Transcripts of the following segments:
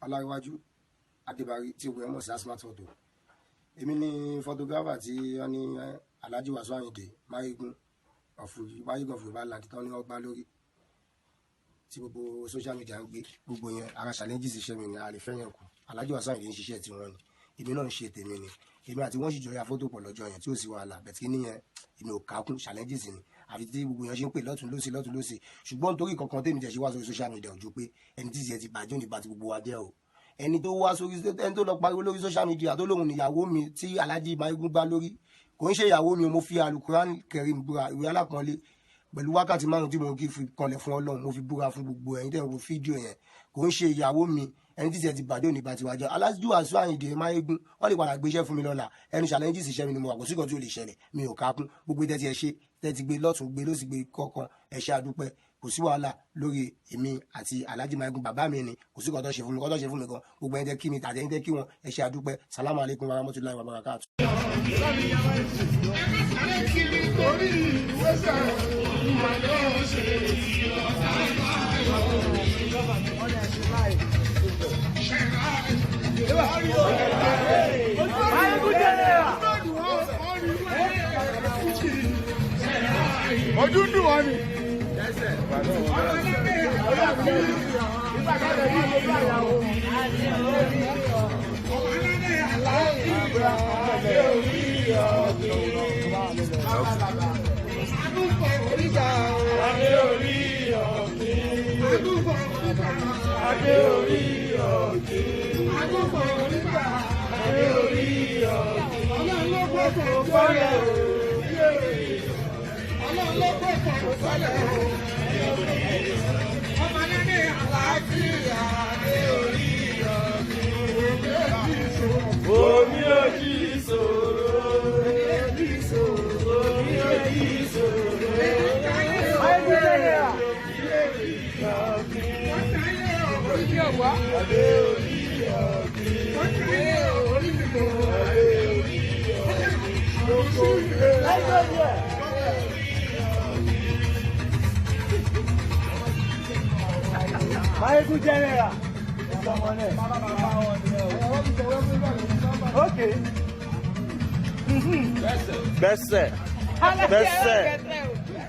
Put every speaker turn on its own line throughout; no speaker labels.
Ọláríwájú Adébárí tí òwe ọmọ sí Asmat Photo. Èmi ni photographer tí wọ́n ní Alhaji Wasiu Ayinde Mayegun of Mayegun of Yorùbá land tán ní wọ́n gbá lórí tí gbogbo social media ń gbé gbogbo yẹn. Ara challenges iṣẹ́ mi ni a lè fẹ́yàn kù. Alhaji Wasiu Ayinde ń ṣiṣẹ́ tí wọ́n ní, èmi náà ń ṣe tèmi ni. Èmi àti wọ́n sì jọ ya fọ́tò pọ̀ lọ́jọ́ yẹn tí ó sì wàhálà bẹ̀tí níyẹn, èmi ò kákún challenges ni àfi tí gbogbo yẹn ṣe ń pè lọ́tún lọ́sì lọ́tún lọ́sì. Ṣùgbọ́n nítorí kankan tèmi jẹ́ ṣe wá sórí social media ojú pé ẹni tí ìṣe ti bàjẹ́ òní bá ti gbogbo wa jẹ́ o. Ẹni tó wá sórí, ẹni tó lọ pariwo lórí social media tó lóun níyàwó mi tí Alhaji Mayegun gbá lórí, kò ń ṣe ìyàwó mi. Mo fi Alukuran Kerim búra, ìwé alápọ̀nlé, pẹ̀lú wákàtí 5 tí mo kí fi kanlẹ̀ fún Ọlọ́run, mo fi búra fún gbogbo ẹ̀yin tẹ́ ń wo fídíò yẹn, kò ń ṣe ìyàwó mi. Ẹni tí tiẹ̀ ti bàjẹ́ òní bá ti wá jẹ́. Alhaji Wasiu Ayinde Mayegun, wọ́n lè padà gbéṣẹ́ fún mi lọ́la. Ẹnu challenges iṣẹ́ mi ni mo wà, kò sí kan tí ò lè ṣẹlẹ̀. Mi ò kákún gbogbo tẹ́tí ẹ ṣe tẹ́tí gbé lọ́tún gbé ló sì gbé kọ̀ọ̀kan. Ẹ ṣe àdúpẹ́, kò sí wàhálà lórí èmi àti Alhaji Mayegun. Bàbá mi ni, kò sí kan tó ṣe fún mi, kan tó ṣe fún mi gan. Gbogbo ẹni tẹ́ kí mi tàbí ẹni tẹ́ kí wọn, ẹ ṣe àdúpẹ́. Salamu alaykum wa rahmatulahi wa barakatu.
Kiri torí ìwésẹ̀ ìwà ló ṣe ọ̀tá ìbáyọ̀. Ojú dùn wọ́n ni. Adé orí ọ̀kín. Adé orí ọ̀kín. Adé orí ọ̀kín. Ọlọ́run ló gbọ́dọ̀ sọ́lẹ̀ o. Ọlọ́run ló gbọ́dọ̀ sọ́lẹ̀ o. Ọmọ níní àlàáfíà, adé orí ọ̀kín.
Omi ojú ìṣòro. Omi ojú ìṣòro. Adé orí ọ̀kín. Adé orí ọ̀kín.
Mayegun General. Okay.
Gbẹ́sẹ̀. Gbẹ́sẹ̀.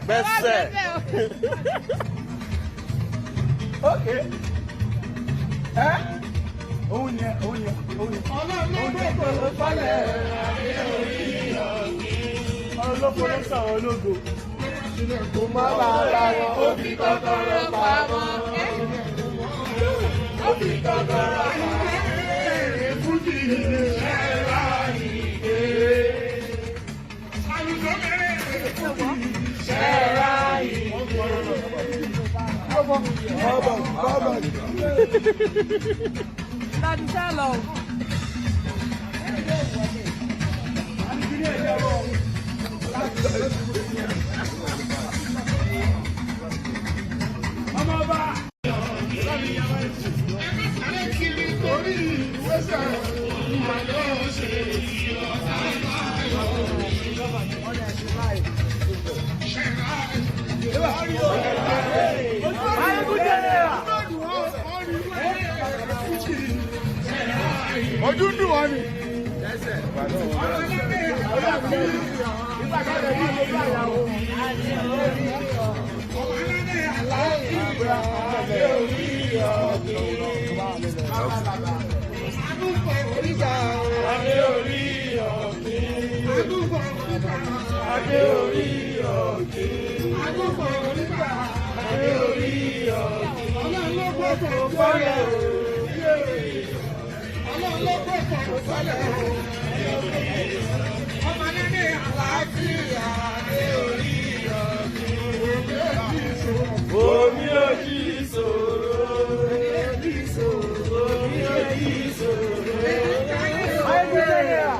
Gbẹ́sẹ̀.
Okay. Ẹ́ òun yẹn, òun yẹn, òun yẹn.
Ọlọ́run ló gbọ́dọ̀ sọ́lẹ̀.
Ọlọ́pọ̀ ló sọ̀rọ̀ ológo.
Kò má bàa bá wọn. Ó fi kọ́kọ́rọ́ pamọ́. Ó fi kọ́kọ́rọ́ pamọ́. Fújì ṣẹ́ra ìdè. Àlùjọ mẹ́rẹ̀ fújì ṣẹ́ra ìdè.
Bàbá bàbá.
Daddy, tell us.
Ọmọ ọba.
Sáré kiri torí ìwésẹ̀ ìwà ló ṣe ọ̀tá ìbáyọ̀.
Mayegun General.
Ojú dùn wọ́n ni.
Adé orí ọ̀kín. Adé orí ọ̀kín. Adé orí ọ̀kín.
Ọlọ́run ló gbọ́dọ̀ sọ́lẹ̀ o. Ọlọ́run ló gbọ́dọ̀ sọ́lẹ̀ o. Ọmọ níní àlàáfíà, adé orí ọ̀kín.
Omi ojú ìṣòro. Omi ojú ìṣòro.
Mayegun General.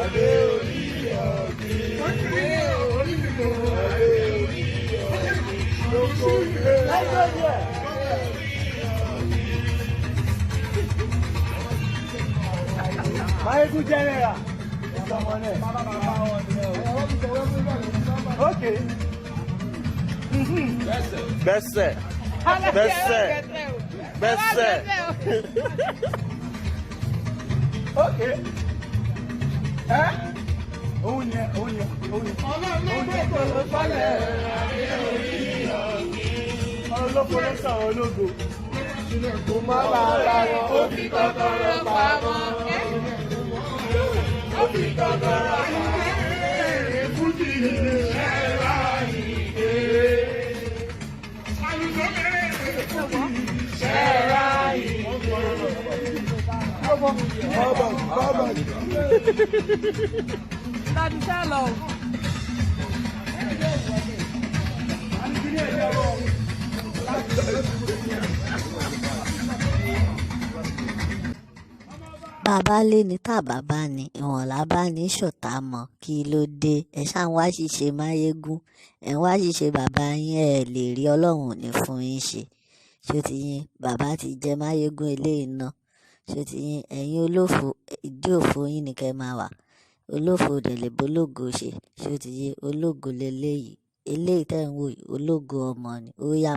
Adé orí ọ̀kín. Adé orí ọ̀kín.
Mayegun General. Okay.
Gbẹ́sẹ̀.
Gbẹ́sẹ̀. Gbẹ́sẹ̀.
Ok. Ẹ́ òun yẹn, òun yẹn, òun yẹn. Òun yẹn kò ló falẹ̀. Ọlọ́pọ̀ ló sọ̀rọ̀ ológo.
Kò má bàbá wọn, ó fi kọ́kọ́rọ́ pamọ́. Ó fi kọ́kọ́rọ́ pamọ́. Fújì ṣẹ́ra ìdè. Ṣẹ́ra ìdè.
Bàbá bàbá.
Ládùúgbò lọ.
Bàbá lé ní tá bàbá ní ìwọ̀n là bá ní ṣọ̀tá mọ́. Kí ló dé? Ẹ ṣáà ń wá ṣìṣe Máyégún, ẹ̀ ń wá ṣìṣe bàbá yín, ẹ̀ lè rí Ọlọ́run ò ní fún yín ṣe. Ṣó ti yín? Bàbá ti jẹ Máyégún eléyìí náà. Ṣó ti yín? Ẹ̀yin olófo, ìdí òfo yín ni kẹ́ máa wà. Olófo ò dẹ̀ lè bólógo ṣe. Ṣó ti yé? Ológo leléyìí. Eléyìí tẹ́ ń wò yìí, ológo ọmọ ni. Ó yá.